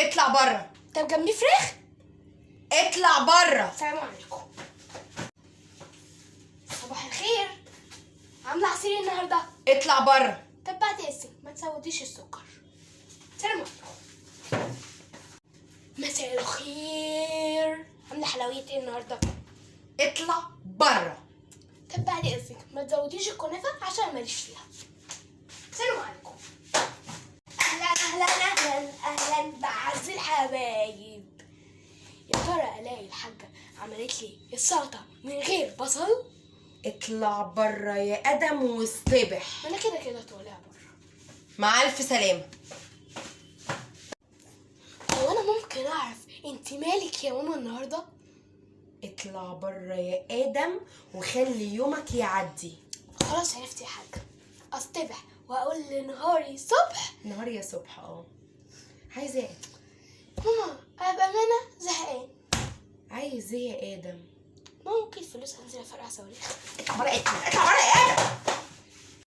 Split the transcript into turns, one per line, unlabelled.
اطلع بره.
طب جنبي فراخ.
اطلع بره.
السلام عليكم. صباح الخير. عامله عصير إيه النهارده؟
اطلع بره.
طب بعد اذنك ما تزوديش السكر. سلام عليكم. مساء الخير. عامله حلويات ايه النهارده؟
اطلع بره.
طب بعد اذنك ما تزوديش الكنافه عشان ماليش فيها. سلام عليكم. اهلا اهلا اهلا اهلا بعز الحبايب. يا ترى الاقي الحاجة عملت لي السلطة من غير بصل؟
اطلع بره يا ادم واصطبح.
ما انا كده كده طالع بره.
مع الف سلامه.
هو انا ممكن اعرف انت مالك يا ماما النهارده؟
اطلع بره يا ادم وخلي يومك يعدي.
خلاص عرفت يا حاجة، اصطبح واقول لنهاري صبح.
نهار يا صبح. عايزه ايه؟
ماما انا بامانه زهقان.
عايز ايه يا ادم؟
ممكن فلوس انزل افرقع صواريخ؟
اطلع بره، اطلع بره يا ادم.